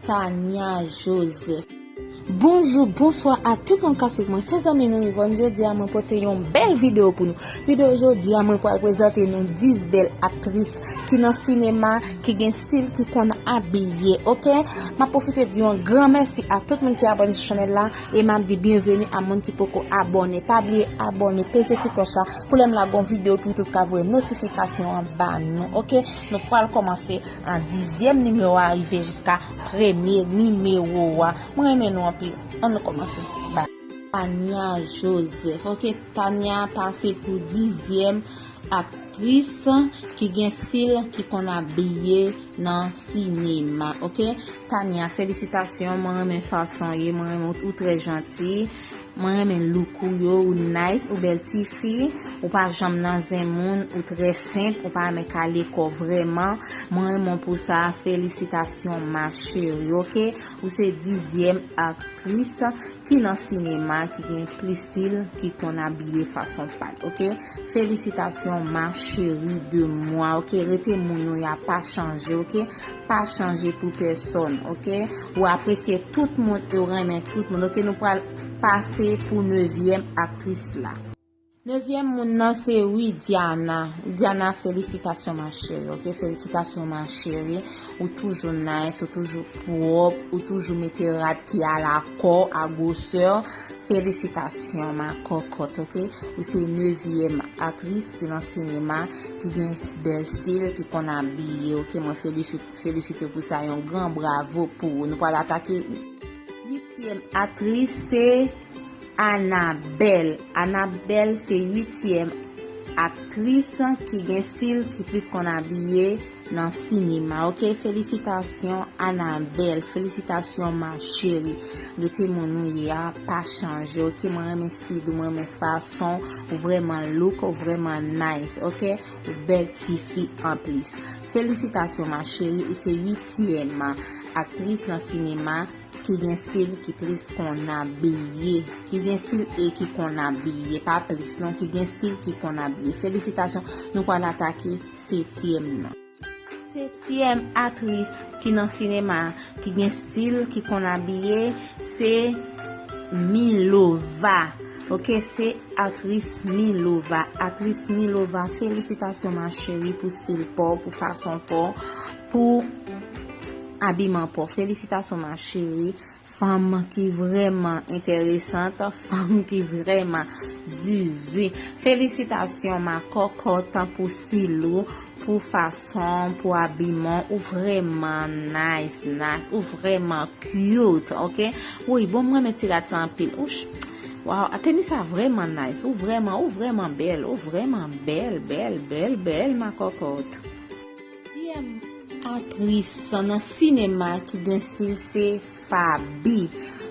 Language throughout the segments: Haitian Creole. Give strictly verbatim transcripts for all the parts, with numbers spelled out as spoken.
Tania Joseph. Bonjou, bonswa a tout moun k ap swiv mwen. Se zanmi nou Yvonne. Jodi a mwen pote yon bèl videyo pou nou. Videyo jodi a mwen pral prezante nou dis bèl aktris ki nan sinema, ki gen stil, ki konn abiye, oke? M ap pwofite di yon gran mèsi a tout moun ki abòne sou chanèl la e m ap di byenveni a moun ki poko abòne. Pa bliye abòne, peze ti klòch la pou lè m lage yon videyo pou YouTube ka voye notifikasyon an ba nou, oke? Nou pral kòmanse an dizyèm nimewo a rive jiska premye nimewo a. Mwen renmen nou anpil. Ann nou kòmanse. Ba. Tania Joseph. Oke, Tania pase pou dizyèm aktris ki gen stil, ki konn abiye nan sinema. Oke, Tania, felisitasyon. Mwen renmen fason w ye. Mwen renmen ou, ou trè janti. Mwen renmen look ou yo, ou nice, ou bèl tifi, ou pa janm nan zen moun, ou trè senp, ou pa renmen kale kò vrèman. Mwen renmen w pou sa, felisitasyon ma chérie, oke? Ou se dizyèm aktris ki nan sinema, ki gen plis stil, ki konn abiye fason pa l, oke? Felisitasyon ma chérie de moi, oke? Rete moun ou ye a, pa chanje, oke? Pa chanje pou pèsonn, oke? Ou apresye tout moun e ou renmen tout moun, oke? Nou pral pase pou nevyèm aktris la. Nevyèm moun nan se Widiana. Widiana, felisitasyon ma chérie, oke? Felisitasyon ma chérie. Ou toujou nice, ou toujou pwòp, ou toujou mete rad ki alakò, a gwosè. Felisitasyon ma kòkòt, oke? Ou se nevyèm aktris ki nan sinema, ki gen bèl stil, ki konn abiye, oke? Mwen felisite, felisite w pou sa, yon gran bravo pou ou. Nou pral atake. Uityèm aktris se Anabelle. Anabelle se uityèm aktris ki gen stil, ki plis konn abiye nan sinema, oke? Felisitasyon Anabelle, felisitasyon ma chérie. Rete moun ou ye a, pa chanje, oke? Mwen renmen stil ou, mwen renmen fason ou vrèman look, ou vrèman nice, oke? Ou bèl tifi anplis. Felisitasyon ma chérie, ou se uityèm aktris nan sinema ki gen stil, ki plis konn abiye, ki gen stil e ki konn abiye, pa plis non, ki gen stil, ki konn abiye. Felisitasyon, nou pral atake setyèm nan. Setyèm aktris ki nan sinema, ki gen stil, ki konn abiye, se Milova. Oke, se aktris Milova. Aktris Milova, felisitasyon ma chérie pou stil pa w, pou fason pa w, pou abiman pa w. Felisitasyon ma chérie. Fanm ki vrèman enteresan, fanm ki vrèman zuzu. Felisitasyon ma kòkòt pou stil ou, pou fason, pou abiman ou, vrèman nice, nice, ou vrèman cute, oke? Wi, bon, mwen renmen ti rad sa anpil. Ouch. Waw, a tenis sa vrèman nice. Ou vrèman, ou vrèman bèl, ou vrèman bèl, bèl, bèl, bèl, ma kòkòt. Katriyèm aktris nan sinema ki gen stil se Faby.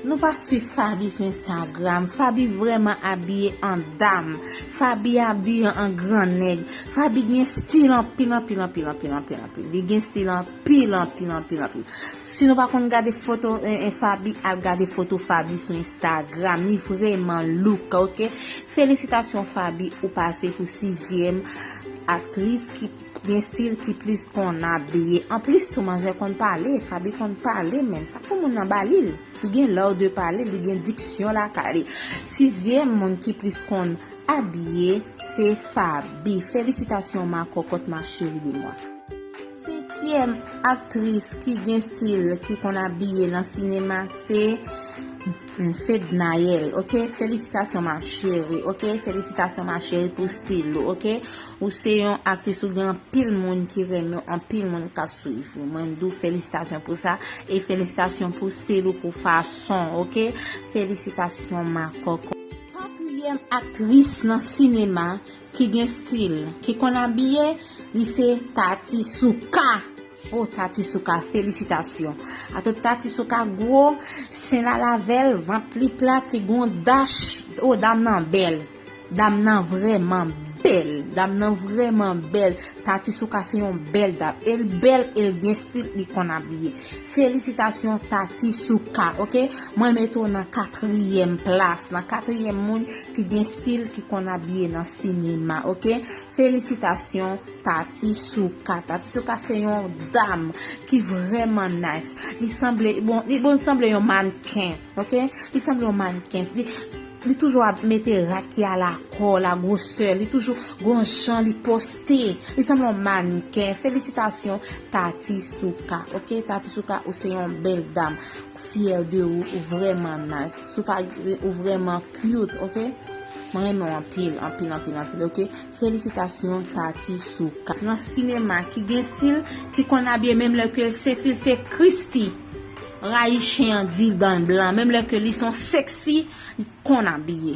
Nou pa swiv Faby sou Instagram. Faby vrèman abiye an dam. Faby abiye an gran nèg. Faby gen stil anpil, anpil, anpil, anpil, anpil, anpil. Li gen stil anpil, anpil, anpil, anpil. Si nou pa konn gade foto, eh, eh, Faby, al gade foto Faby sou Instagram. Li vrèman look, oke? Felisitasyon Faby, ou pase pou sizyèm aktris ki gen stil, ki plis konn abiye. Anplis tou, manzè konn pale, Faby konn pale, men sa pou moun nan ba li l. Li gen lè de pale, li gen diksyon lakay li. Sizyèm moun ki plis konn abiye, se Faby. Felisitasyon ma kòkòt, ma chérie de moi. Senkyèm aktris ki gen stil, ki konn abiye nan sinema, se Fednaelle, oke? Felisitasyon ma chérie, oke? Felisitasyon ma chérie pou stil ou, oke? Ou se yon aktris, ou gen anpil moun ki renmen w, anpil moun k ap swiv ou. Mwen di w felisitasyon pou sa, e felisitasyon pou stil ou, pou fason, oke? Felisitasyon ma kòkòt. Katriyèm aktris nan sinema ki gen stil, ki konn abiye, li se Tati Souka. Oh, Tati Souka, felisitasyon. Atò Tati Souka gwo, sen l al avè l, vant li plat, li gon dach. Oh, dam nan bèl. Dam nan vrèman bèl. Dam nan vrèman bèl. Tati Souka se yon bèl dam. E l bèl, e l gen stil, li konn abiye. Felisitasyon Tati Souka, oke? Mwen mete w nan katriyèm plas, nan katriyèm moun ki gen stil, ki konn abiye nan sinema, oke? Felisitasyon Tati Souka. Tati Souka se yon dam ki vrèman nice. Li sanble, bon, li, bon, li sanble yon mannken, oke? Li sanble yon mannken. Li, li toujou ap mete rad ki alakò, la gwosè. Li toujou gon jan li poste. Li sanble yon mannken. Felisitasyon, Tati Souka. Oke, Tati Souka, ou se yon bèl dam. Fyè de ou, ou vrèman nice. Sou pa, ou vrèman cute, oke? Mwen renmen w anpil, anpil, anpil, anpil, oke? Felisitasyon, Tati Souka. Nan sinema, ki gen stil, ki konn abiye menm lè ke se stil, se Christie. Rayi chen an di l dan l blan. Menm lè ke li se yon sexy, li konn abiye.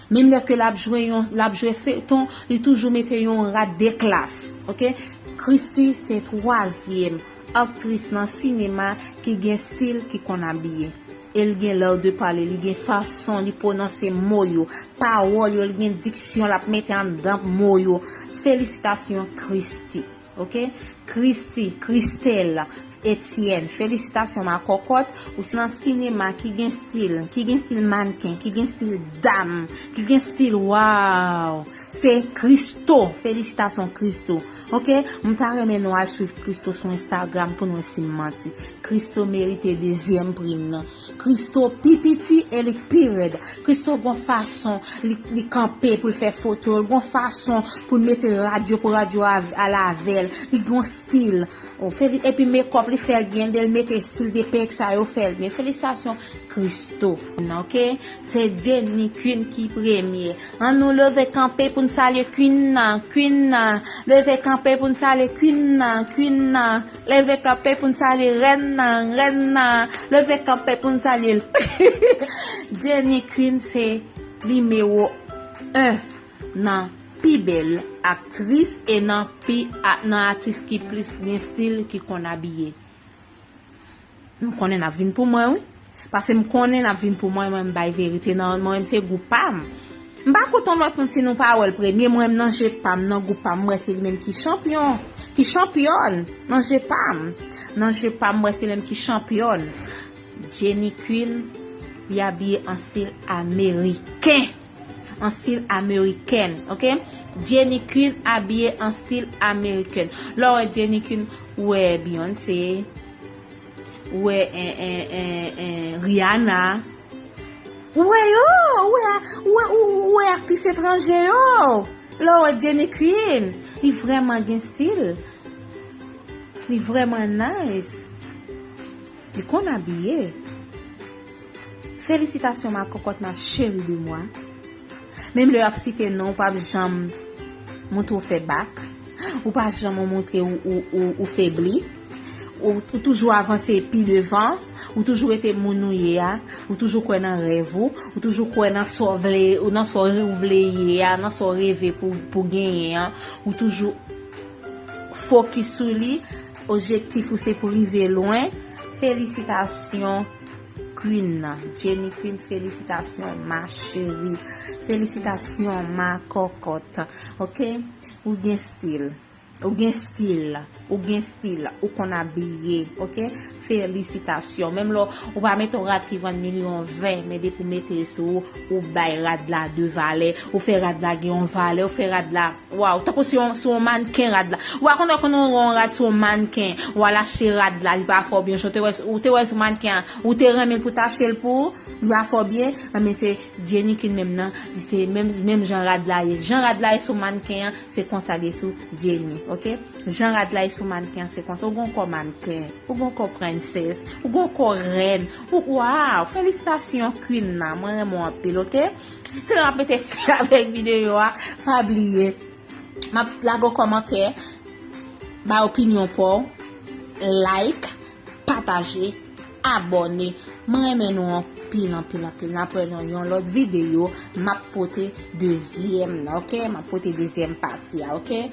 Menm lè ke l ap jwe yon, l ap jwe feyton, li toujou mete yon rad de klas, oke? Christie se twazyèm aktris nan sinema ki gen stil, ki konn abiye. E l gen lè de pale, li gen fason li pwononse mo yo, pawòl yo, li gen diksyon l ap mete anndan mo yo. Felisitasyon, Christie. Oke? Christie, Christelle, Etienne. Felisitasyon, ma kòkòt. Ou se nan sinema ki gen stil, ki gen stil mannken, ki gen stil dam, ki gen stil, waw. Se Christo. Felisitasyon, Christo. Oke? M ta renmen nou al swiv Christo sou Instagram pou nou wè si m manti. Christo merite dezyèm pri m nan. Christo pi piti e li k pi rèd. Christo gon fason li, li kanpe pou l fè foto, l gon fason pou l mete rad yo pou rad yo al avè l. Li gon stil. Oh, feli-, epi makeup li fè l byen, de l mete stil de pèk sa yo fè l byen. Felisitasyon Christo. Oke? Se Jenny Queen ki premye. Ann nou leve kanpe pou n salye Queen nan, Queen nan. Leve kanpe pou n salye Queen nan, Queen nan. Leve kanpe pou n salye rèn nan, rèn nan. Leve kanpe pou n salye l. Jenny Queen se nimewo en nan pi bèl aktris e nan pi a-, nan aktris ki plis gen stil, ki konn abiye. M konnen n ap vin pou mwen, wi. Paske m konnen n ap vin pou mwen, mwen m bay verite nan, mwen menm se gou pa m. M pa kont yon lòt moun si nou pa wè l premye, mwen menm nan je pa m, nan gou pa m, m wè se li menm ki chanpyon, ki chanpyòn, nan je pa m. Nan je pa m, m wè se li menm ki chanpyòn. Jenny Queen, li abiye an stil ameriken. An stil amerikèn, oke? Jenny Queen abiye an stil amerikèn. Lè w wè Jenny Queen, ou wè Beyoncé, ou wè, en, en, en, en, Rihanna. Ou wè yo, ou wè, ou wè, ou, ou wè aktris etranje yo. Lè w wè Jenny Queen, li vrèman gen stil. Li vrèman nice. Li konn abiye. Felisitasyon, ma cocotte, ma chérie de moi. Menm lè y ap site non, ou p ap janm montre w fè bak. Ou pa janm montre ou, ou, ou, ou febli. Ou, ou toujou avanse pi devan. Ou toujou rete moun ou ye a. Ou toujou kwè nan rèv ou. Ou toujou kwè nan sa w vle, ou nan sa w vle ye a, nan sa w reve pou, pou genyen an. Ou toujou fokis sou li. Objektif ou se pou rive lwen. Felisitasyon, Queen nan. Jenny Queen, felisitasyon, ma chérie. Felisitasyon, ma cocotte. Oke? Ou gen stil. Ou gen stil. Ou gen stil. Ou konn abiye. Oke? Felisitasyon. Menm lè w pa mete yon rad ki vann milyon ven, men depi w mete l sou ou, ou bay rad la de valè. Ou fè rad la gen yon valè. Ou fè rad la Waw, tankou se yon, se yon mannken rad la. Ou pa konnen, konnen yon rad se yon mannken. Ou al achte rad la, li pa fè w byen. Jan w te wè, ou te wè sou mannken an, ou te renmen l pou w t achte l pou ou, li pa fè w byen. Enben, se Jenny Queen menm nan, li se menm, menm jan rad la ye. Jan rad la ye sou mannken an, se konsa l ye sou Jenny, oke? Jan rad la ye sou mannken an, se konsa. Ou gon kò mannken, ou gon kò prensès, ou gon kò rèn. Ou, waw, felisitasyon Queen nan, mwen renmen w anpil, oke? Se la m ap mete fen avèk videyo a. Pa bliye, m ap lage yon kòmantè, bay opinyon pa w, like, pataje, abòne. Mwen renmen nou anpil, anpil, anpil. N ap wè nan yon lòt videyo. M ap pote dezyèm nan, oke? M ap pote dezyèm pati a, oke?